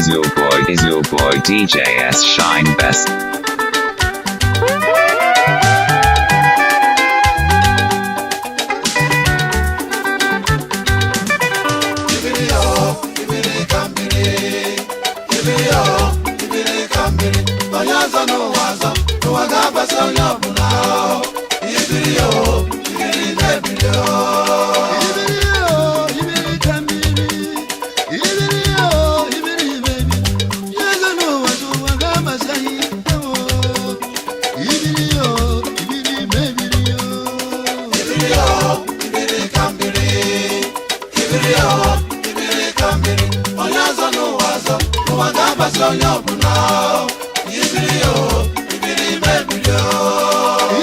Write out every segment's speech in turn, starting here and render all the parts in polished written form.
Is your boy DJ S Shine Best. Ibiri o, ibiri ka mmiri. Ibiri o, ibiri ka mmiri. Onye ọzọ n'ụwa azọ, ụwa ga-agbasa onye ọbụla o. Ibiri o, ibiri na-ebiri o. Ibiri o, ibiri ka mmiri. Ibiri o, ibiri baby. Eze n'ụwa n'ụwa ga-amasị anyị. Ewo. Ibiri o, ibiri mebiri o. Ibiri o, ibiri ka mmiri. Ibiri o, ibiri ka mmiri. Onye ọzọ n'ụwa azọ, ụwa ga-agbasa onye ọbụla o. Ibiri o, ibiri mebiri o.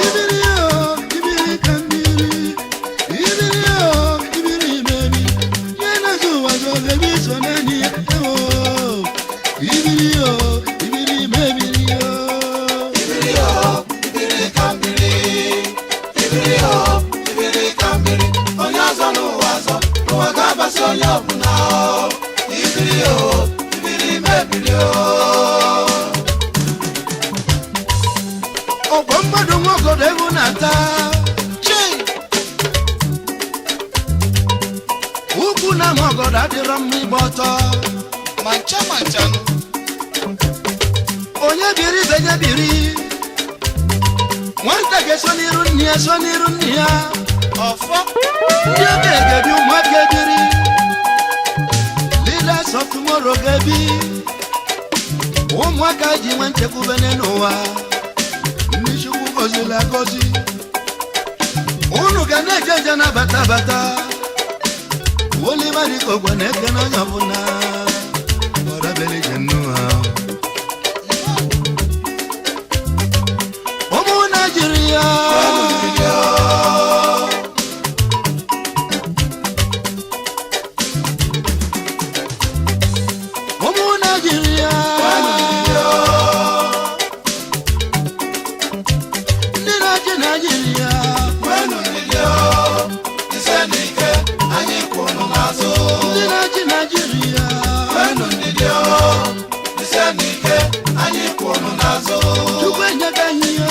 Ibiri o, ibiri ka mmiri. Ibiri o, ibiri baby. Eze ụwa zọ baby so naanị ya. Ewo. Ibiri o, ibiri mebiri o. Ibiri o, ibiri ka mmiri. Ibiri o, ibiri ka mmiri. Onye ọzọ n'ụwa azọ, ụwa ga-agbasa onye ọbụla o. Ibiri o, ibiri mebiri o. Ọgwọ mmadụ nwokodo egwu na-ata. Ukwu na ama ọgọdọ adịrọ mma ịgba ọtọ. Ma ncha ma nchanụ. Onye biri ibe ya biri. Nwata ga-eso n'iru nne ya, so n'iru nne ya. Ọfọ. Ndị okenye ga-ebi, ụmụaka ebiri. Leaders of tomorrow ga-ebi. Ụmụaka ji nwe nchekwube n'ụwa. Ndị Chukwu gọziri agọzi. Unu ga na-eje nje na-abata abata. Olivarikogwe na-ekene onye ọbụla. Ọrabelije nnụa. Ụmụ Naijiria. Ụmụ Naijiria. Ndị na-achị Naijiria. Nwenu ndidi o, ise n'ike, anyị kwụ unu n'azụ. Ndị na-achị Naijiria. Nwenu ndidi o, ise n'ike, anyị kwụ unu n'azụ. Chukwu enyeka anyị ya.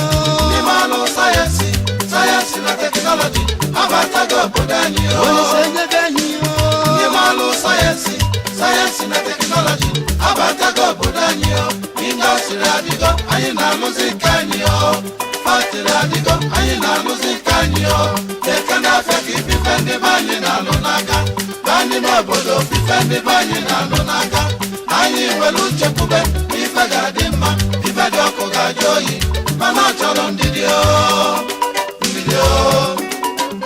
N'ime ọlụ sayensị, sayensị na teknọlọji abatago obodo anyị o. Olise enyeka anyị ya. N'ime ọlụ sayensị, sayensị na teknọlọji abatago obodo anyị o. Industry adịgo, anyị na-alụzi nke anyị o. Factory adịgo, anyị na-alụzi nke anyị o. Eke na-afịa ka ifife ndị be anyị na-alụ n'aka. Baa n'ime obodo, ofufe ndị be anyị na-alụ n'aka. Anyị nwere nchekwube na ife ga-adị mma, ife dị ọkụ ga-ajụ oyi, mana ọ chọrọ ndidi o, ndidi o,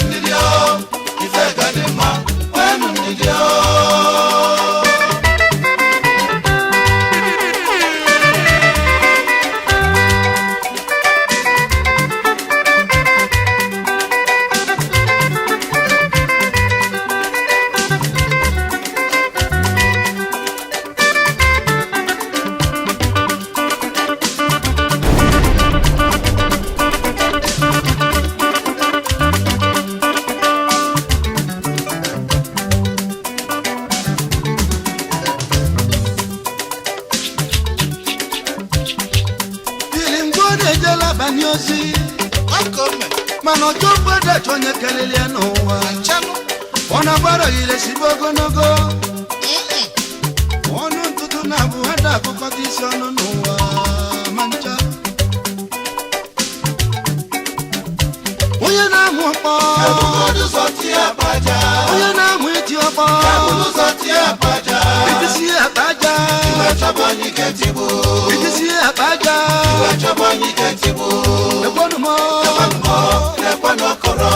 ndidi o, ife ga-adị mma, nweenụ ndidi o. Ili mgbe ọ na-ejela abanye ozi. Mana ọjọ mgbada achọ onye kelele ya n'ụwa. Ọ na-agbara ire sibe ogologo. Ọnụ ntụtụ na-abụ ada akụkọta isi ọnụ n'ụwa ma ncha. Onye na-amụ ọkpọ. Ebugodu ụzọ tie akpaja. Onye na-amụ iti ọkpọ. Ebulu ụzọ tie akpaja. Itisi akpa aja. Iwe chọba anyị ga-etigbu. Itisi akpa aja. Iwe chọba anyị ga-etigbu. Ekwenụ m. Ekwenụ, lekwanụ okoro.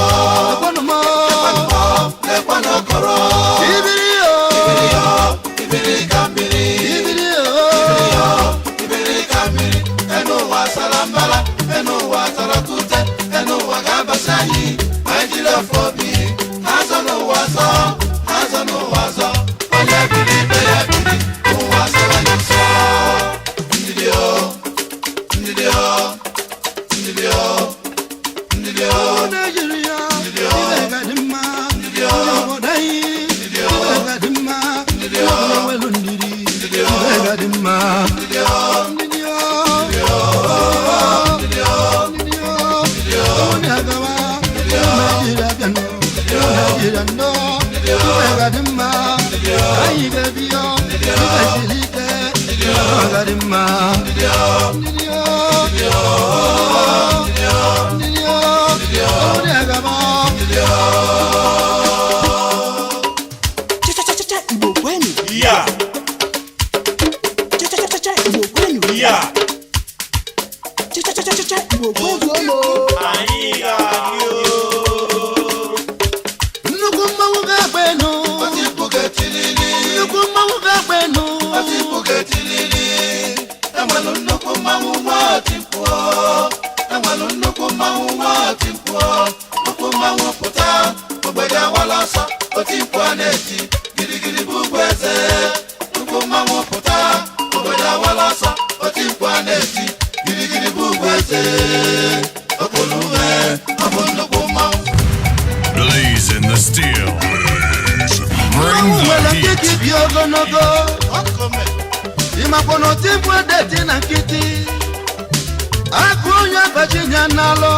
Ekwenụ m. Ekwenụ, lekwanụ okoro. Ibiri o. Ibiri o, ibiri ka mmiri. Ibiri o. Ibiri o, ibiri ka mmiri. Enu ụwa sara mbara, enu ụwa tọrọ kute, enu ụwa ga-abasa anyị. Ma anyị jiri ofu obi, ha azọ n'ụwa azọ, ha azọ n'ụwa azọ. Onye biri ibe ya biri, ụwa sara anyị nsọ. Ndidi o, ndidi o, ndidi o, ndidi o. Ụmụ Naijiria, ibe ga-adị mma. Onye obodo anyị, ibe ga-adị mma. Onye ọbụla nwelu ndidi, ibe. ga-adị mma. Ndidi o, Ndidi o, ndidi o, ndidi o, onye agawa, Naijiria bịanụ, Naijiria nnọọ, ife ga-adị mma, anyị ga-ebi yo, ife siri ike, ọ ga-adị mma. Ndidi o, Ndidi o, ndidi o, onye agawa. Cha-cha-cha-cha, Igbo kwenu. Ya, Cha-cha-cha-cha, Igbo kwenu. ya, Cha-cha-cha-cha, Igbo kwenu. anyị ga-adị o. Nnukwu mmanwụ ga-agba enu, Oti mkpu ga-etilili, nnukwu mmanwụ ga-agba enu. Oti mkpu ga-etilili. Enwelu nnukwu mmanwụ nwa oti mkpu o. Enwelu nnukwu mmanwụ nwa oti mkpu o. Nnukwu mmanwụ pụta, ogbede awala ọsọ, oti mkpu a na-eti, gidigidi bụ ugwu eze. Nnukwu mmanwụ pụta, ogbede awala ọsọ, oti mkpu a na-eti, gidigidi bụ ugwu eze. Okporo uwe, ọ bụ nnukwu mmanwụ. Blazing the steel. Bring Mmanwụ the nwere heat. nkịtị bi ogologo. Ọkome, Ịmakwa na oti mkpu edeti na nkịtị. Akụ onye abachi ya n'alọ.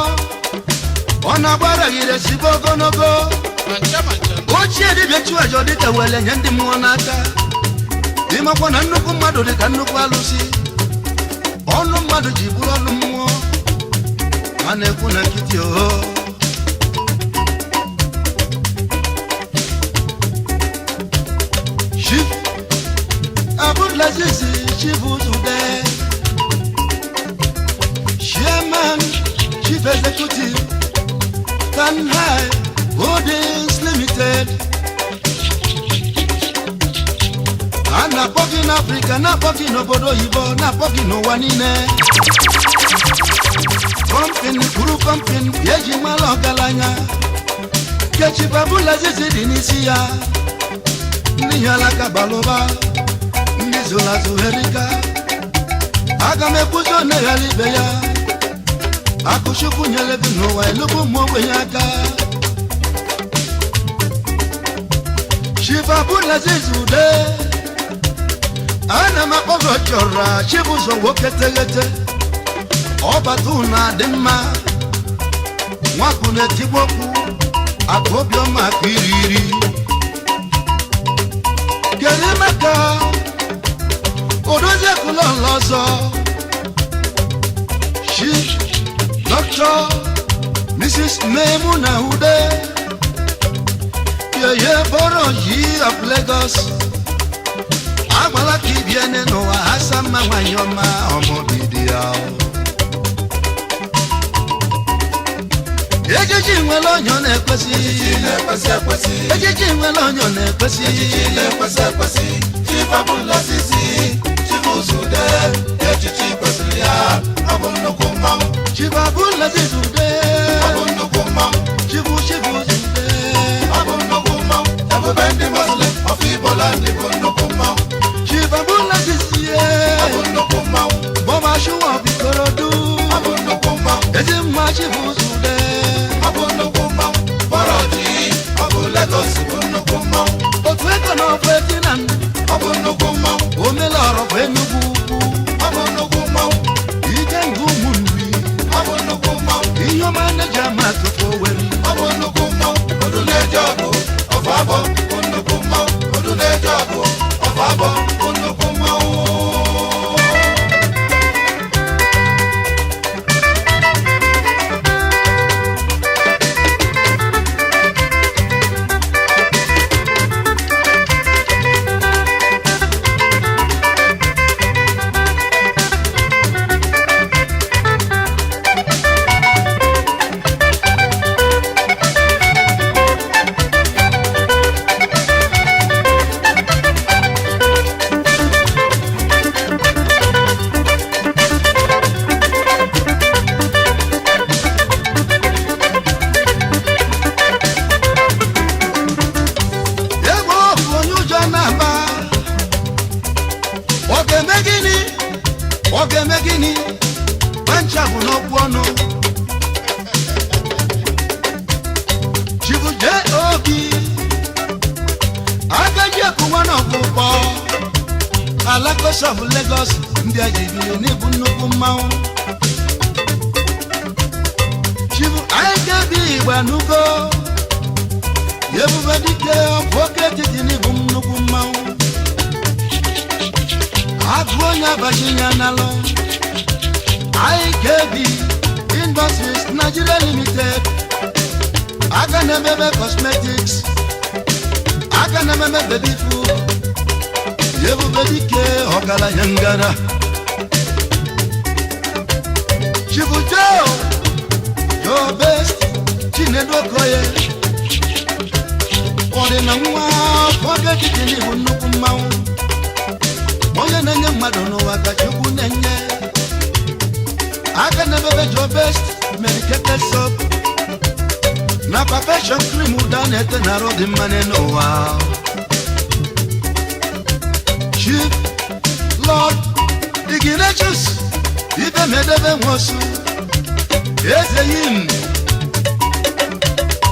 Ọ na-agbara ire sibe ogologo. mancha mancha. Ochie dibịa chụaja dịka wele nye ndị mmụọ n'aka. Ịmakwa na nnukwu mmadụ dị ka nnukwu alụsị. Ọnụ mmadụ ji bụrụ ọnụ mmụọ. A na-ekwu na nkịtị oho. Chief Abdulaziz Chibuzude, Chairman, Chief Executive, Tanhai Holdings Limited. A na-akpọ gị n'Afrịka, na-akpọ gị n'obodo oyibo, na-akpọ gị n'ụwa niile. Kọmpini kwuru kọmpini eji mara ọgaranya. Kechi Abdulaziz dị n'isi ya. Ndị nyere aka balụba, ndị zụrụ azụ herika. Aga m ekwuzi one ghara ibe ya. Akụchukwu nyere gị n'ụwa elukwu ụmụ ogbenye aka. Chief Abdulaziz Ude, ana m akpọ gị ọchọrọ Chibụzọ nwoke teghete. Ọbata ụnụ adị mma, nwakwu na-etigbu okwu, akụ obiọma, akụ iri iri. Kedu maka odozi ekwula ọzọ, chi Dr. Mrs. Maimuna Ude, yeye bọrọ yi of Lagos, agbala ka ibiene n'ụwa asa mma nwanyị ọma ọmọbidi ya. Ejiji nwere onye ọ na-ekwesị. Na-ekwesị ekwesị. Ejiji nwere onye ọ na-ekwesị. Echichi na-ekwesị ekwesị. Chief Abdulaziz Chibuzude, echichi kwesịrị ya. Ọ bụ nnukwu mmanwụ. Chief Abdulaziz Ude, Ọ bụ nnukwu mmanwụ. Chibu Chibuzude, Ọ bụ nnukwu mmanwụ. Ebube ndị Muslim of Igbo land bụ nnukwu mmanwụ. Chief Abdulaziz ye, Ọ bụ nnukwu mmanwụ. Bọ́mà ṣúwọ̀n fi Ikorodu, Ọ bụ nnukwu mmanwụ. Ezi mma Chibuzude, Ọ bụ nnukwu mmanwụ. Bọrọji, ọ bụ Lagos bụ nnukwu mmanwụ. otu ego na ọbụ Etinan, Ọ bụ nnukwu mmanwụ. omele ọrọ bụ Enugwu Ukwu, Ọ bụ nnukwu mmanwụ. ike nga ụmụ nri, Ọ bụ nnukwu mmanwụ. ihe ọma na-eji ama atụtụ Owerri. Ọ bụ nnukwu mmanwụ. Odu na-eje ọgụ, ọfọ abọ bụ nnukwu mmanwụ. Odu na-eje ọgụ, ọfọ abọ bụ nnukwu mmanwụ. Egbe ọgwụ onye ụjọ na-aba, ọ ga-eme gịnị? Ọ ga-eme gịnị? Pancha bụ n'okwu ọnụ. Chibu J.O.B. Agaji akụwa n'ọkpụkpọ. Alakos of Lagos, ndị a ji biri n'ịbụ nnukwu mmanwụ. Chief IKB Igbanugo, ebube dike ọfụ oke etiti n'ịbụ nnukwu mmanwụ. Agụ onye abachi ya n'alụ. IKB Industries Nigeria Limited, aka na-emebe cosmetics, aka na-emebe baby food. Ebube dike, ọgaranya ngara. Chief Joe, your best, Chinedu Okoye, ọdịna nwa oge etiti n'ịbụ nnukwu mmanwụ. Onye na-enye mmadụ n'ụwa ka Chukwu na-enye. Aka na-emebe Joe Best medicated soap na perfection cream, ụda na-ete na arụ dị mma n'ụwa. Chief Lord Ignatius Ibe Medebe Nwosu, Eze Yim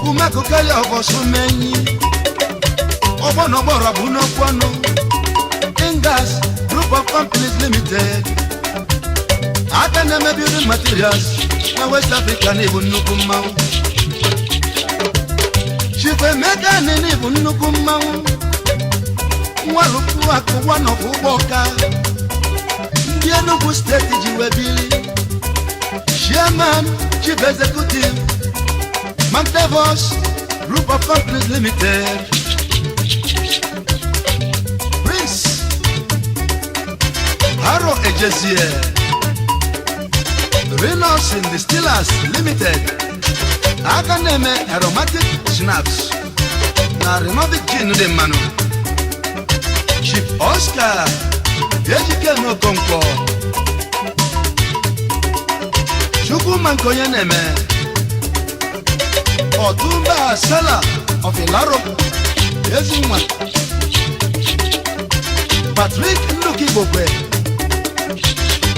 Umakukali Ọbọsụmenyi, Ọgbọnọgbọrọ bụ n'okwu ọnụ, Ingas Group of Companies Limited, aka na-eme building materials na West Africa na-ebu nnukwu mmanwụ. Chief Emeka Nene bụ nnukwu mmanwụ. Nwalukwu akụ wanọbụ ụgbọ ọka ndị Enugu Steeti ji wee bili. Chairman, Chief Executive, Mantevos Group of Companies Limited. Prince Haro Ejezie, Renos in Distillers Limited, aka na-eme aromatic schnapps na Renovic gin dị mmanụ. Chief Oscar Ejike N'Okonkwo, Chukwuma nke onye na-eme, Ọtụmba Sala of Ilaro, Ezinwa Patrick Nduka Igbokwe,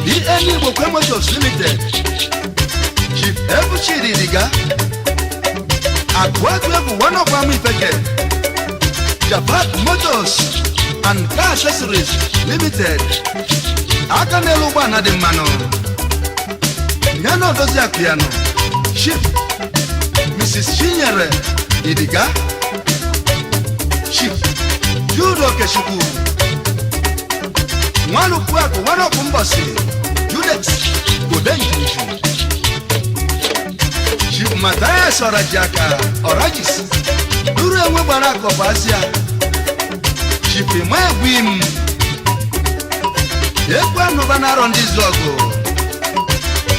BN Igbokwe Motors Limited. Chief Ebuchidi Diga Akụakụ Egwu, one of Ama Ifeke, Japak Motors and Car Accessories Limited, aka n'elu ụgbọala dị mmanụ ya na odozi akụ ya nọ, Chief Mrs. Chinyere Idiga. Chief Jude Okechukwu Nwalukwu Akụ, Nwanọkụ Mbọsị, Judex Godenjuju. Chief Mathias Ọrajiaka, Ọrajis duru enwe gbara akọbụ azịa. Chief Ima Egwim Ekwe Anụba na Arọ Ndị Izu Ọgụ,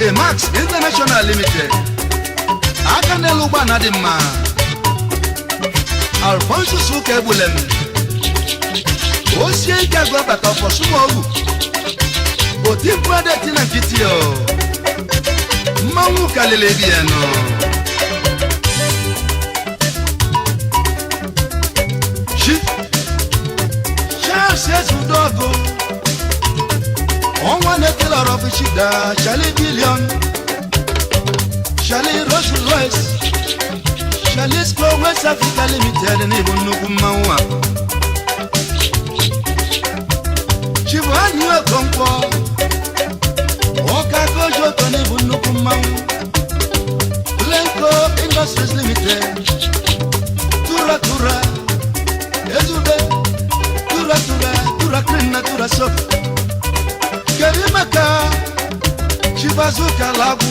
Emax International Limited, aka n'elu ụgbọala dị mma. Alphonsus Ụka Egbulem, osie ike agụ abata ọfọsụmogu, oti mkpụrụ na nkịtị o mmanwụ kalili bi ya nọ. Chief Charles Ezudogo, ọnwa na-ekelọrọ Chida, Charlie Billion, Charlie Rolls Royce, Charlie Sco West Africa Limited, n'ịbụ nnukwu mmanwụ a. Chibuanyi Okonkwo, Ọka Kojoto, n'ịbụ nnukwu mmanwụ. Lenko Industries Limited, Tura Tura, Ezube, Tura Tura, Tura Cream na Tura Soap. Kedu maka Chibazuka Lagwu,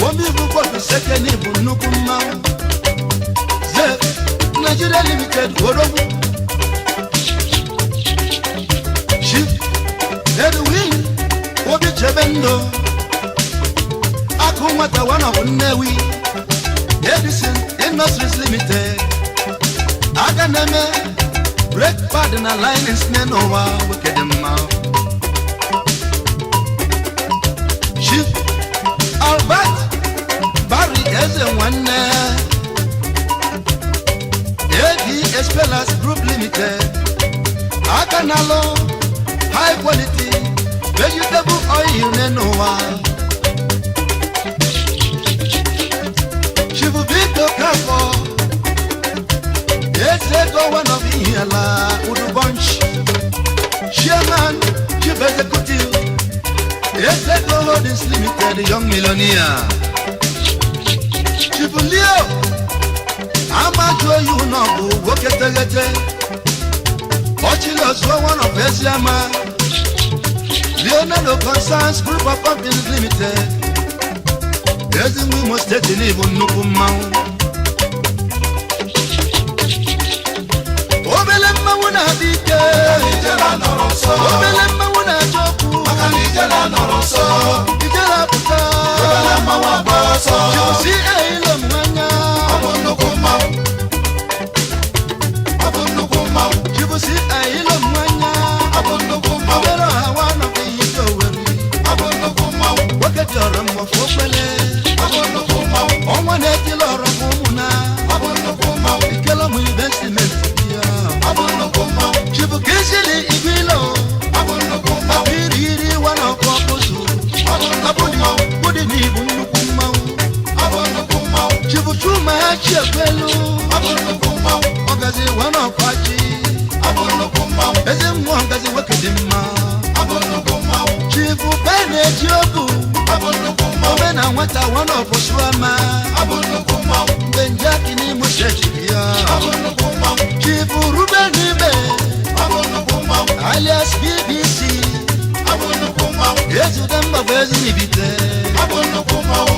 Omibu Bọfiseke, n'ịbụ nnukwu mmanwụ. Zef Nigeria Limited, Odogwu. Chief Edwin Obi Chebe Ndụ, Akụ Nwata one of Nnewi, Edison Industries Limited, aka na-eme brake pad na linings n'ụwa, nwoke dị mma. Chief Albert Barry Eze Nwanne, AD Espelas Group Limited, aka na-alụ high quality vegetable oil n'ụwa. Chief Victor Kafọ, Eze Ego one of Ihiala, Udu Bunch. Chief Executive, Ezego Holdings Limited, Young Millionaire. Chief Leo Amajuoyi Unọbụ nwoke teghete, Ọchịlọzụọ one of Eziama, Leonardo Concerns Group of Companies Limited, Ezinwe Imo Steeti n'ịbụ nnukwu mmanwụ. Obele mmanwụ na-adị ike, Ijele anọrọ nso. Obele mmanwụ na-achọ okwu, Maka na ijele anọrọ nso. Ijele apụta, Obele mmanwụ agba ọsọ. Chibusi eilo m anya, Ọ bụ nnukwu mmanwụ. Ọ bụ nnukwu mmanwụ. Chibusi eilo m anya, Ọ bụ nnukwu mmanwụ. Obere ọha nwa nọkwa ihe ike Owerri, Ọ bụ nnukwu mmanwụ. Nwoke chọrọ mmọfụ okpele, Ọ bụ nnukwu mmanwụ. Ọnwa na-etili ọrọ bụ ụmụ na, Ọ bụ nnukwu mmanwụ. Ikelọmụ investment ya. Ọ bụ nnukwu mmanwụ. Chibukizili igwilo, Ọ bụ nnukwu mmanwụ. Iri iri wa n'ọkụ ọkụzụ, Ọ bụ nnukwu mmanwụ. Bụdị n'ibu nnukwu mmanwụ. Ọ bụ nnukwu mmanwụ. Chibuchuma Chiekwelu, Ọ bụ nnukwu mmanwụ. Ọgazi wa n'ọkụ achị, Ọ bụ nnukwu mmanwụ. Eze mmụọ ngazi nwoke dị mma. Ọ bụ nnukwu mmanwụ. Chifu Beneji Obu, Ọ bụ nnukwu mmanwụ. Ome na nwata wa n'ọkụ Suama, Ọ bụ nnukwu mmanwụ. Mgbe njaki n'Imo Steeti ya. Ọ bụ nnukwu mmanwụ. Chifu Ruben Ibe, Ọ bụ nnukwu mmanwụ. Alias BBC, Ọ bụ nnukwu mmanwụ. Ezude mgbagba Ezinibite. Ọ bụ nnukwu mmanwụ.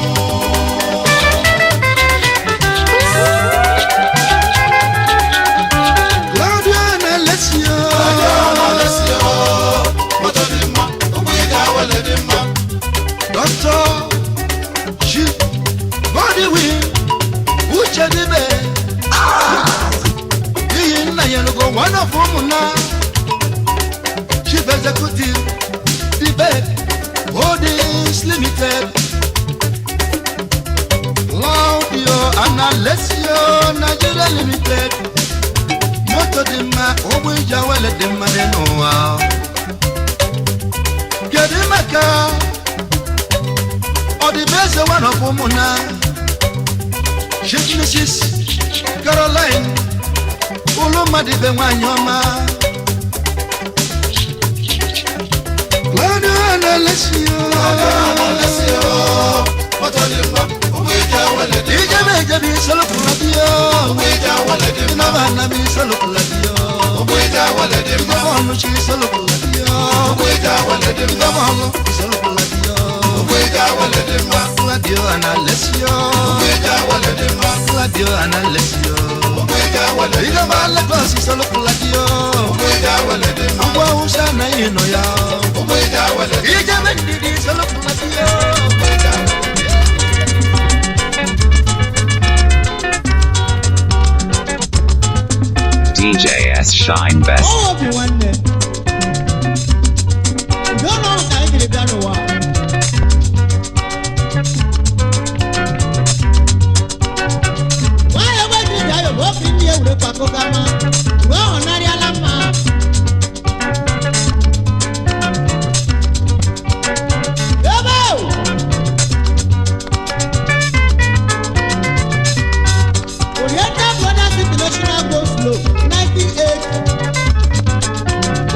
Claudio na Alessio, Alessio, moto dị mma, ụgbọ ije awele dị mma. Dr. Chief Godwin Uche Dibe, iyi nna ya lugo one of ụmụnna, Chief Executive Dibe Holdings Limited, Claudio Analesio Nigeria Limited, moto dị mma, ụgbọ ije awele dị mma dị n'ụwa. Kedu maka ọdịbeze one of ụmụnna, Chief Mrs. Caroline Olumadibe nwanyị ọma. Claudio Analesio, Alessio, moto dị mma, ụgbọ ije awele dị mma. Ijebe ejebe isolokwuladio, Ụgbọ ije awele dị mma. Ịnaba anaba isolokwuladio, Ụgbọ ije awele dị mma. Ijebe ọnụchi isolokwuladio, Ụgbọ ije awele dị mma. Ijebe ọlụ isolokwuladio, Ụgbọ ije awele dị mma. Claudio Analesio, Ụgbọ ije awele dị mma. Claudio Analesio, Ụgbọ ije awele dị mma. Ijebe Lagos isolokwuladio, Ụgbọ ije awele dị mma. Ugwu Awụsa na ịnọ ya. Ụgbọ ije awele dị mma. Ijebe ndidi isolokwuladio. Ụgbọ ije awele dị mma. DJ S Shine Best. Ọ obi nwanne. Udo na ọṅụ ka anyị jiri bịa n'ụwa. Nwanyị egbe jiri bịa yobo obi ndị ewure kwakọ gama. Mgbe ọ narịala mma. Ebe o! Oriental Brothers International Go Slow 1980.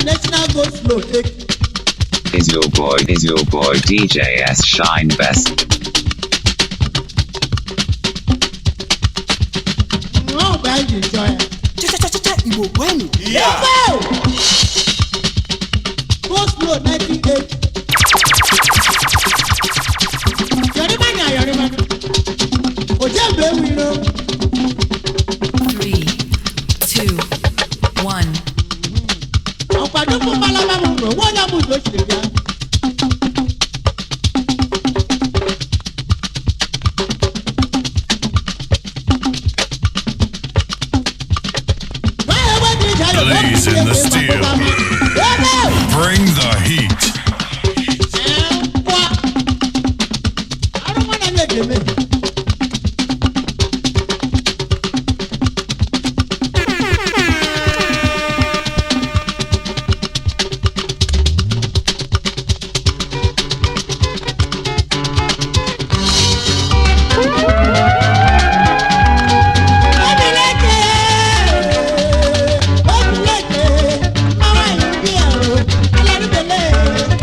National Go Slow take. Is your boy DJ S Shine Best? Ọ bụ anyị ji chọọ ya. Cha-cha-cha-cha Igbo kwenu. Yeah. Go! Go slow 1980. Yọrịba nya yọrịba. Oje mgbe ewu iro. 3, 2, 1. Ọkwado mụ mbalaba m nro, nwa onye mụ ụzọ o siri bịa. Nwa egbe dị iche ayọ, Blaze in the steel. Ebe! Bring the heat. Nkwa. Arụ nwa na na-eji eme. Obileke, obileke, mama yi bi o, alárúbẹ̀lẹ̀.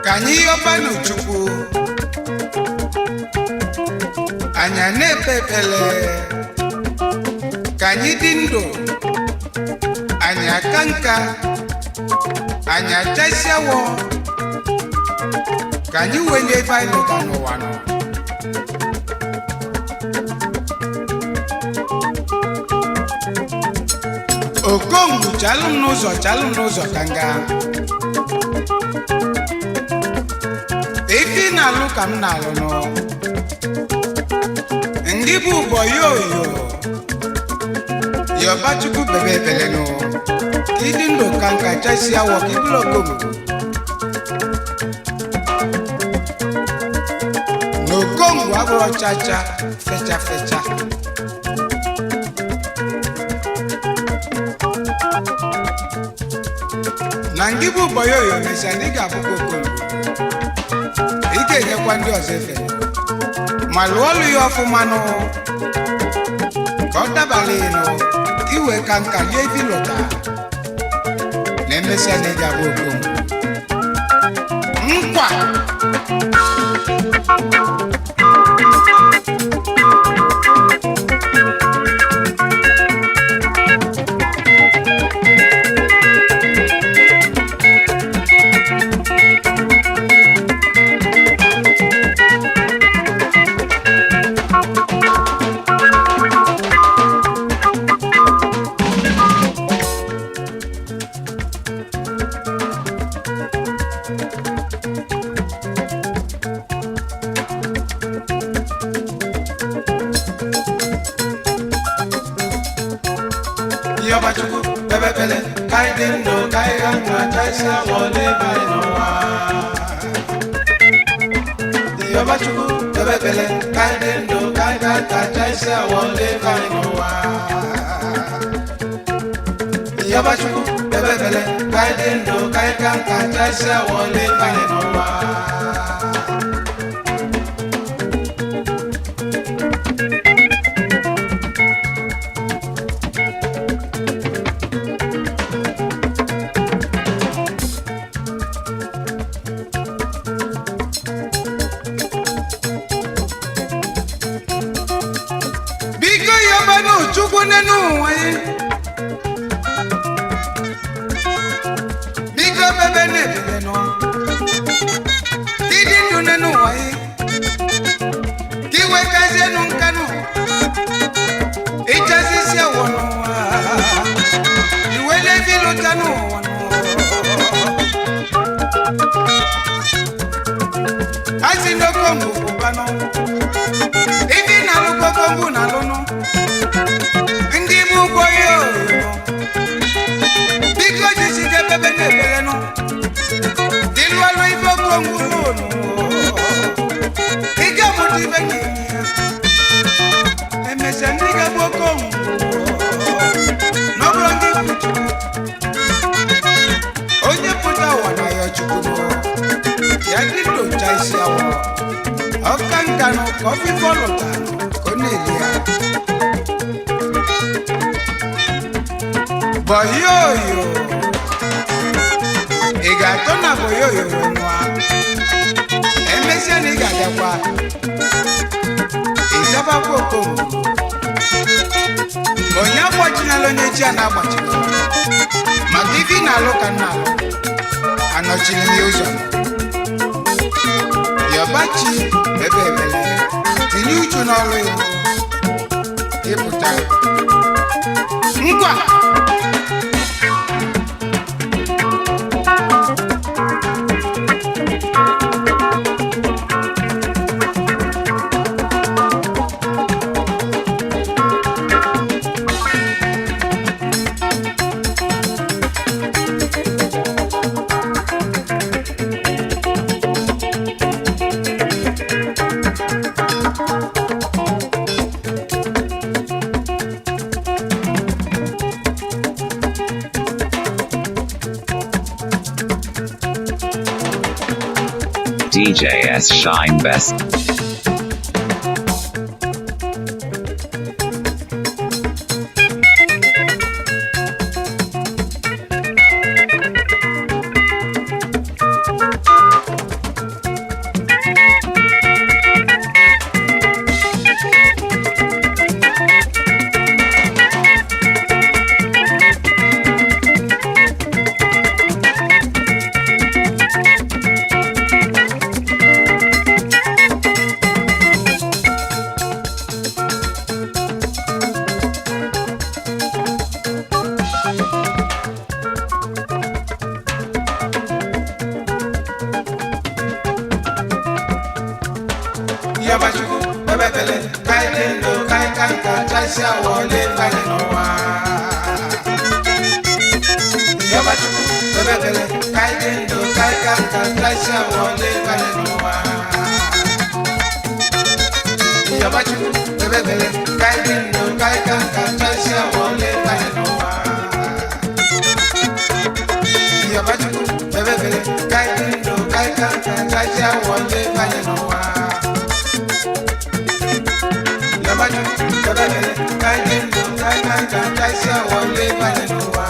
Ka anyị yọbanụ Chukwu, anyị na-ekpe ekpele ka anyị dị ndụ, anyị aka nka, anyị achasịawọ, ka anyị welie ebe anyị lụta n'ụwa nọ. Okongwu, chalụ m n'ụzọ, chalụ m n'ụzọ ka nga ife ị na-alụ ka m na-alụ nụ. Ndị bụ ụbọ yoyo, yọba Chukwu, bebe ebele nụ, ka ịdị ndụ ka nka, chasi awọ, ka ịbụrụ okongwu na okongwu abụrọ chacha fecha fecha. Na ndị bụ ụbọ yoyo, mesịa na ị ga-abụkwa okongwu, ị ga-enyekwa ndị ọzọ efe ma lụọ ọlụ ya ọfụma nụ, ka ọ dabala ịnụ ka iwe ka nka lie ife lụta na emesịa na ị ga-abụ okongwu. Nkwa. Yọba Chukwu, kpebe ekpele ka anyị dị ndụ, ka anyị ga nka, chaisi awọ n'ebe anyị n'ụwa. Yọba Chukwu, kpebe ekpele ka anyị dị ndụ, ka anyị ga nka, chaisi awọ n'ebe anyị n'ụwa. Yọba Chukwu, kpebe ekpele ka anyị dị ndụ, ka anyị ga nka, chaisi awọ n'ebe anyị n'ụwa. Biko yọbanụ Chukwu nenu ụwa ya. Biko bebe na-ebele nụ, ịdị ndụ nenu ụwa ya, ka iwe kazienụ nkanụ ịchasị isi awọ n'ụwa, iwe levi lụta n'ụwa nụ. Asị n'okongwu pụbanụ ife ị na-alụ, kokongwu na-alụnụ ndị bụ ụgwọ ya oyo. Biko jisike bebe na-ebelenụ, dị lụọlụ ife okongwu lụnụ, ị ga-amụta ife n'ime ya. Emesịa ndị ga-abụ okongwu n'ọbụrụ ndị bụ Chukwu, onye pụta ụwa na ya Chukwu nụ, ya dị ndụ cha isi awọ, ọka nkanụ ka ọfịfọ lụta ka ọ na-eli ya. Boyoyo, ị ga-atọ na boyoyo wee nụa. Emesịa na ị ga-abịakwa ịzabakwa okongwu. Onye agbachinala onye chi a na-agbachina maka ife ị na-alụ ka nna alụ, anọchiri ya ụzọ. Yọbachi ebe ebele, tinye uchu n'ọrụ ya, ịpụta ngwa. DJ S Shine Best. Yabachukwu bebebele ka anyị dị ndụ ka anyị ka nka chasịa wọle banye n'ụwa. Yabachukwu bebebele ka anyị dị ndụ ka anyị ka nka chasịa wọle banye n'ụwa. Yabachukwu bebebele ka anyị dị ndụ ka anyị ka nka chasịa wọle banye n'ụwa. Yabachukwu bebebele ka anyị dị ndụ ka anyị ka nka chasịa wọle banye n'ụwa.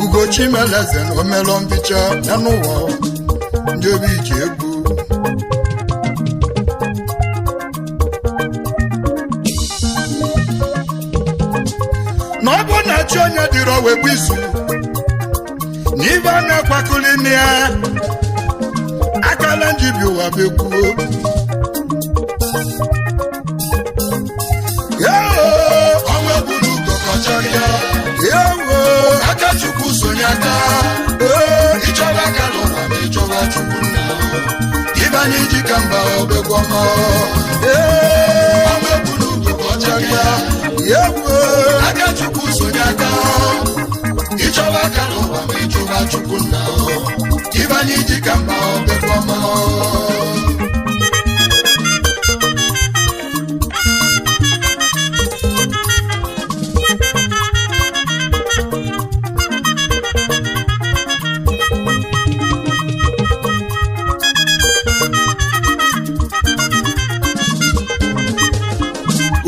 Ugochimeleze na omelọ mbicha ya n'ụwa ndị obi ji egwu na ọ bụ na chi onye dịrọ wepụ izu na ibe a na-akwakuli na ya akala njibi ụwa bekwuo ọnwa egwu. aka n'ụwa ma ịchụba Chukwu nna o. Ibe anyị ji ka mba obekwa ọma o.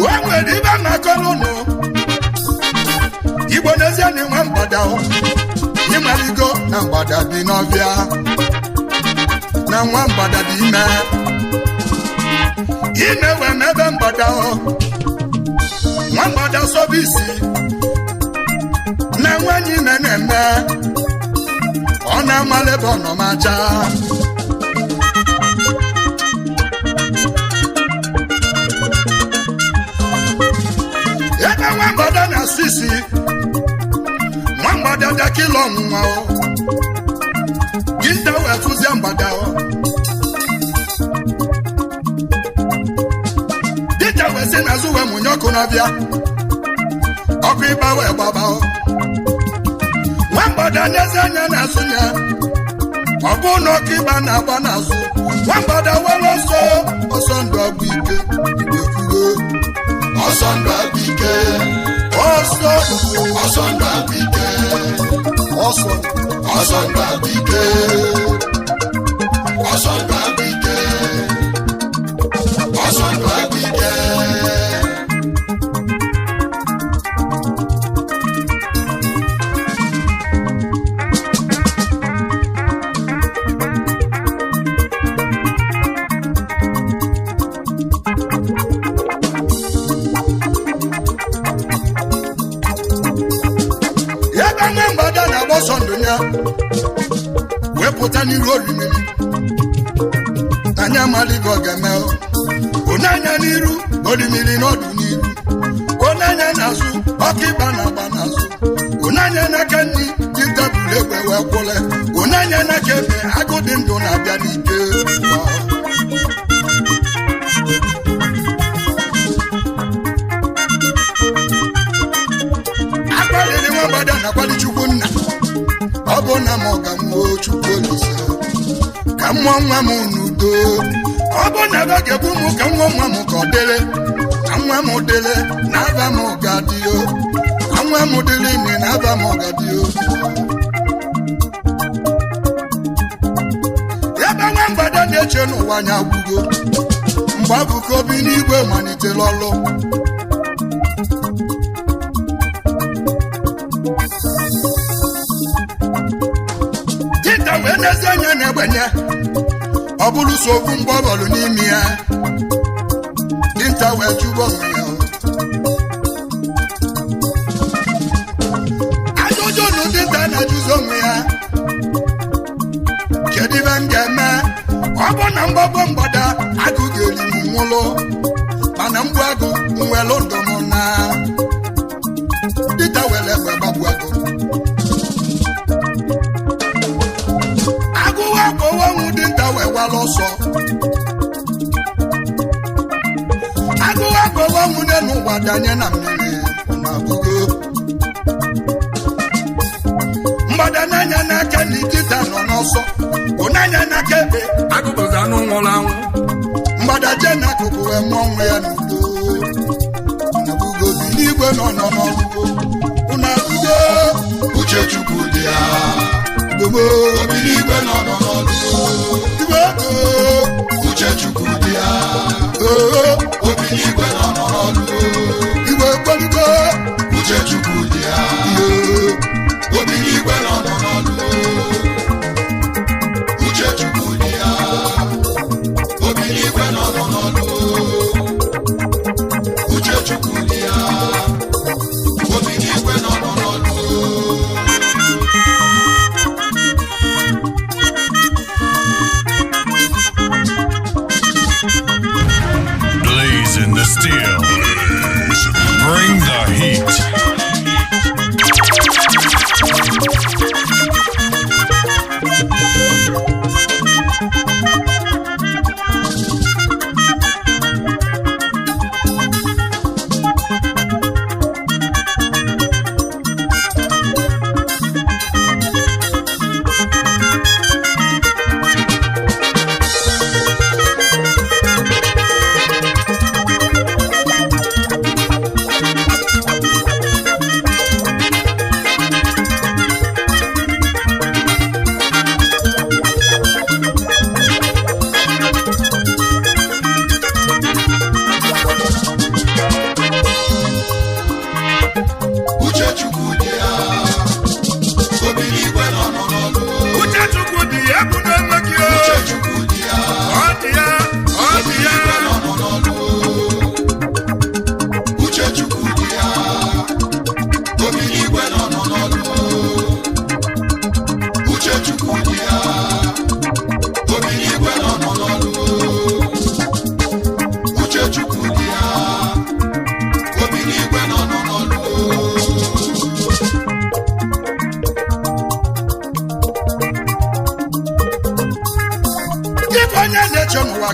O nwere ibe na-akọrọ ụnụ Igbo n'ezie na nwa mgbada o. Ịmaligo na mgbada bi n'ọbịa na nwa mgbada dị ime ime wee mebe mgbada o. Nwa mgbada sọbụ isi na nwanyị ime na-eme ọ na-amalị ebe ọ nọ ma chaa. Ebe nwa mgbada na-asụ isi, nwa mgbada dakịla ọnwụnwa o. Dinta wee fụzie mgbada o. Dinta wee sị n'azụ wee mụnye ọkụ n'ọbịa, ọkụ ịgba wee gbaba o. Nwa mgbada n'ezi anya na-asụ ya, ọ bụ na ọkụ ịgba na-agba n'azụ. Nwa mgbada were ọsọ ọsọ ndụ ọgwụ ike ekwugo. Ọsọ ndụ agwụ ike. Ọsọ ọsọ ndụ agwụ ike. Ọsọ ọsọ ndụ agwụ ike. Ọsọ ndụ agwụ ike. Ọsọ ndụ agwụ ike. Ebe nwa mgbada na-agba ọsọ ndụ ya wee pụta n'iru orimiri, anya amaligo ọ ga-eme o. Onye anya n'iru orimiri n'ọdụ n'iru, onye anya n'azụ ọkụ ịgba na-agba n'azụ, onye anya n'aka nri dị tebụl egbe wee kwụle, onye anya n'aka ebe agụ dị ndụ na-abịa n'ike. Agbalịrị nwa mgbada na-akwali Chukwu nna, ọ bụ na m ga mmụọ Chukwu Olise ka mmụọ nwa m n'udo. Ọ bụ na ebe ga-egbu m ka nwa nwa m ka ọ dịrị, ka nwa m dịrị na aba m ga-adịo, ka nwa m dịrị ime na aba m ga-adịo. Ebe nwa mgbada na-eche n'ụwa anya gwugo mgbe abụka obi n'igwe malitere ọlụ. Dinta wee n'ezi anya na-egbenye, ọ bụrụ so okwu mgbọbọlụ n'ime ya. Dinta wee jụba onwe ya ajụjụ nụ. Dinta na-ajụzi onwe ya, kedu ibe m ga-eme? Ọ bụ na mgbagbo mgbada agụ ga-eri m nwụlụ, mana mgbu agụ nwelụ ndụ m na. Dinta were egbe gbagbu agụ. Agụwa akpọwa ọnwụ. Dinta wee gbara ọsọ. Agụwa akpọwa ọnwụ n'elu ụwa danye na mmiri na abụgo mgbada n'anya n'aka na dinta nọ n'ọsọ ụnanya n'aka ebe agụbụzi anụ nwụrụ anwụ. Mgbada jee n'akụkụ wee mụọ nwa ya n'udo na abụgo bi n'igwe nọ nọ n'ọgụgụ ụna abụgo. Uche Chukwu dị ya. Domo. Obi n'igwe nọ nọ n'ọlụ. Igwe ego. Uche Chukwu dị ya. Oo. Obi n'igwe nọ nọ n'ọlụ. Igwe kpọligo. Uche Chukwu dị ya. Obi n'igwe nọ nọ n'ọlụ. Uche Chukwu dị ya. Obi n'igwe nọ nọ n'ọlụ. Uche Chukwu dị ya. Obi n'igwe nọ nọ n'ọlụ. Blazing the steel. Bring the heat.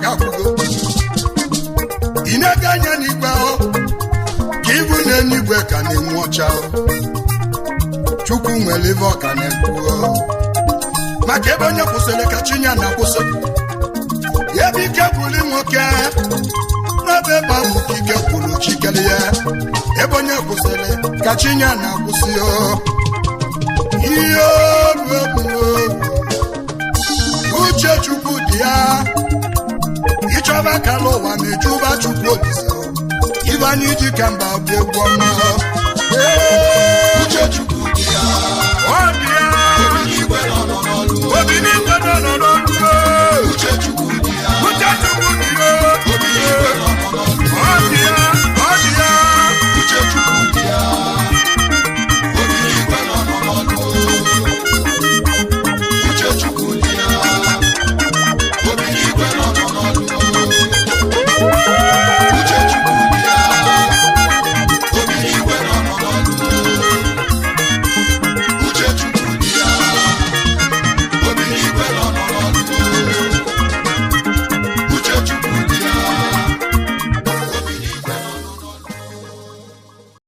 Ga-akwụgo ị na-ege anya n'igwe ọ ka ibu na-enigwe ka na-enwe ọcha ọ. Chukwu nwere ife ọka na-ekwu ọ. Maka ebe onye kwụsịrị ka chi ya na-akwụsị. Ebe ike gwụrụ nwoke n'ebe ebe ahụ ka ike kwuru chikere ya. Ebe onye kwụsịrị ka chi ya na-akwụsị ọ. Ihe obu uche Chukwu dị ya. Ịchọba kala ụwa ma ịchụba Chukwu Olise. Ibe anyị ji ka mba bụ egwu ọma.